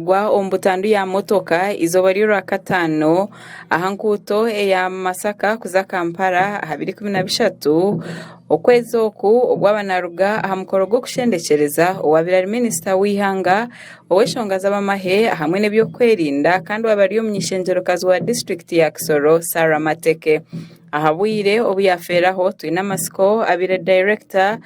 kugwa omu butandu ya motoka eizooba ry'orwakataano aha nguuto eya Masaka kuza Kampala aha biro 13 okwezi oku obu aba naruga aha mukoro gw'okushendekyereza owaabaire ari minisita w'eihanga ow'enshonga z'abamahe hamwe n'ebyokwerinda kandi owaaba ari omuny'eishengyerokazi wa disiturikiti ya Kisoro Sarah Mateke. Aha bwire obu yaafeeraho Twinamatsiko abaire dayirekita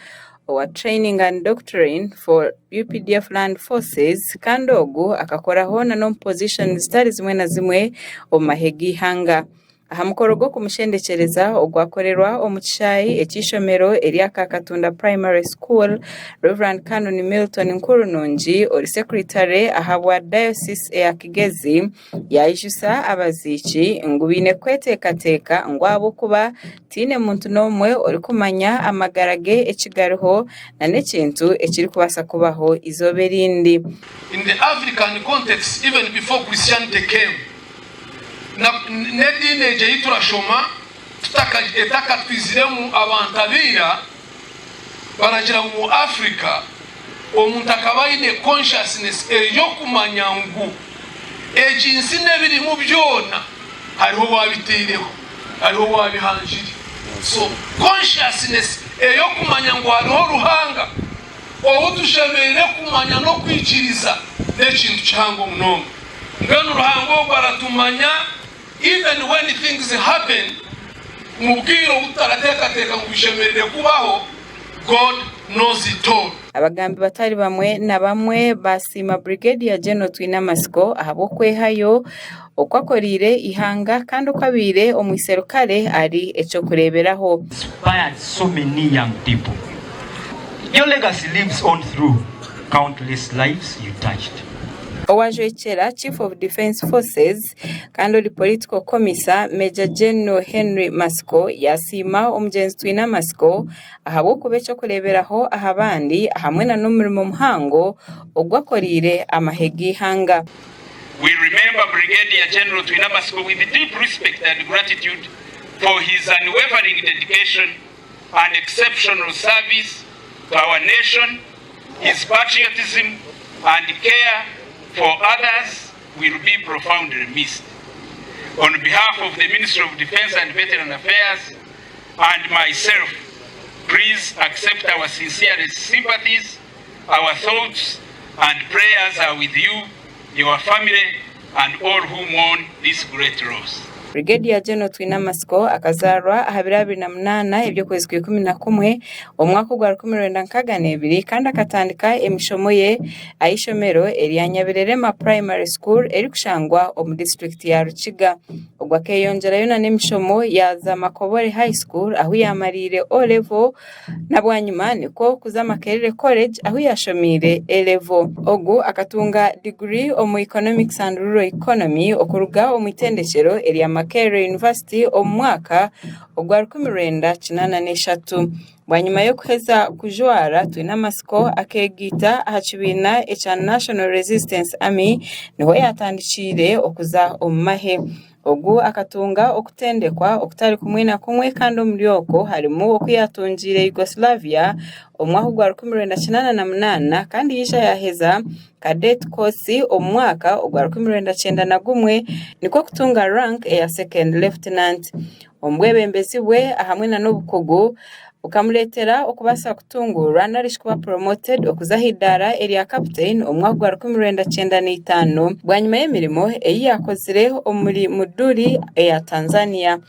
owa Training and Doctrine for UPDF Land Forces kandi ogu akakoraho na n'omu pozishoni zitari zimwe na zimwe omu mahe g'eihanga. Aha mukoro gw'okumushendekyereza ogwakorerwa omu kishaayi eky'eishomero erya Kakatunda Primary School, Rev. Canon Milton Nkurunungi ori sekuritare ahabwa Diocese eya Kigezi Yaijutsya abaziiki ngu baine kweteekateeka ngu ahabw'okuba tihaine muntu n'omwe orikumanya amagara ge eki gariho n'ekintu ekirikubaasa kubaho eizooba erindi. In the African context even before Christianity came, na n'ediini egyo ei turashoma tutaka etakatwiziremu abantu abaira baragira ngu mu Africa omuntu akaba aine consciousness ey'okumanya ngu egi nsi n'ebirimu byona hariho owabiteireho, hariho owabihangire. So consciousness ey'okumanya ngu hariho Ruhanga ou tushemereire kumanya n'okwikiriza n'ekintu kihango munonga. Mbwenu Ruhanga ogwo aratumanya Even when things happen mu bwire obu tutarateekateeka ngu bishemereire kubaho, God knows it all. Abagambi batari bamwe na bamwe baasiima Brigadier General Twinamatsiko ahabw'okwehayo oku akoreire eihanga kandi oku abaire omwiserukare ari eky'okureeberaho. Inspired so many young people. Your legacy lives on through countless lives you touched. Owajwekyera Chief of Defence Forces kandi ori Political Commissar Major General Henry Matsiko yasiima omugyenzi Twinamatsiko ahabw'okuba eky'okureeberaho aha bandi hamwe na n'omurimo muhango ogu akoreire amahe g'eihanga. We remember Brigadier General Twinamatsiko with deep respect and gratitude for his unwavering dedication and exceptional service to our nation, his patriotism and care for others will be profoundly missed. On behalf of the Ministry of Defence and Veteran Affairs and myself, please accept our sincerest sympathies, our thoughts and prayers are with you, your family and all who mourn this great loss. Brigadier General Twinamatsiko akazaarwa aha biro 28 eby'okwezi kwa 11 omwaka ogwa 1962 kandi akatandika emishomo ye aha ishomero erya Nyabirerema Primary School erikushangwa omu disiturikiti ya Rukiga. Ogwo akeeyongyerayo n'emishomo yaaza Makobore High School ahu yaamariire O-Level Na bwanyima nikwo kuza Makerere College ahu yaashomeire A-Level. Ogu akatunga diguri omu Economics and Rural Economy okuruga omu itendekyero erya Makerere University omu mwaka ogwa 1983. Bwanyima y'okuheza kujwara Twinamatsiko akeegaita aha kibiina ekya National Resistance Army niho yaatandikiire okuza omu mahe. Ogu akatunga okutendekwa okutari kumwe na kumwe kandi omuri okwo harimu oku yaatungiire Yugoslavia omu mwaka ogwa 1988 kandi yaija yaaheza Cadet Course omu mwaka ogwa 1991 nikwo kutunga rank eya Second Lieutenant. Omu bwebembezi bwe hamwe nana obukugu bukamureetera okubaasa kutunguurwa nari shi kuba promoted okuza aha idaara erya Captain omu mwaka gwa 1995 bwanyima y'emirimo ei yaakozire omuri Muduri eya Tanzania.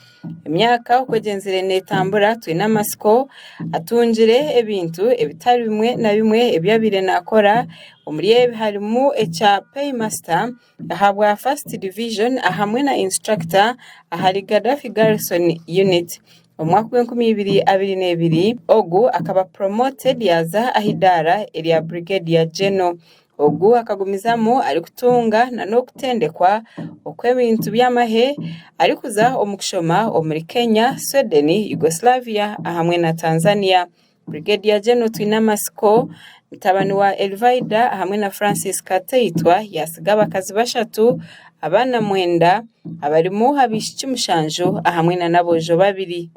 Emyaka oku egyenzire neetambura, Twinamatsiko atungire ebintu ebitari bimwe na bimwe ebi abaire naakora, omuri ebi harimu ekya Paymaster, ahabwa First Division ahamwe na Instructor ahari Gaddafi Garrison Unit. Omu mwaka gw'enkumi ibiri 22, ogu akaba promoted yaaza aha idaara erya Brigadier General. Ogu akagumizamu arikutunga n'okutendekwa okw'ebintu by'amahe arikuza omu kushoma omuri Kenya, Sweden, Yugoslavia ahamwe na Tanzania. Brigadier General Twinamatsiko, mutabani wa Elvaida hamwe na Francis Kateitwa yaatsiga abakazi bashatu, abaana mwenda abarimu abaishiki mushanju hamwe nana aboojo babiri.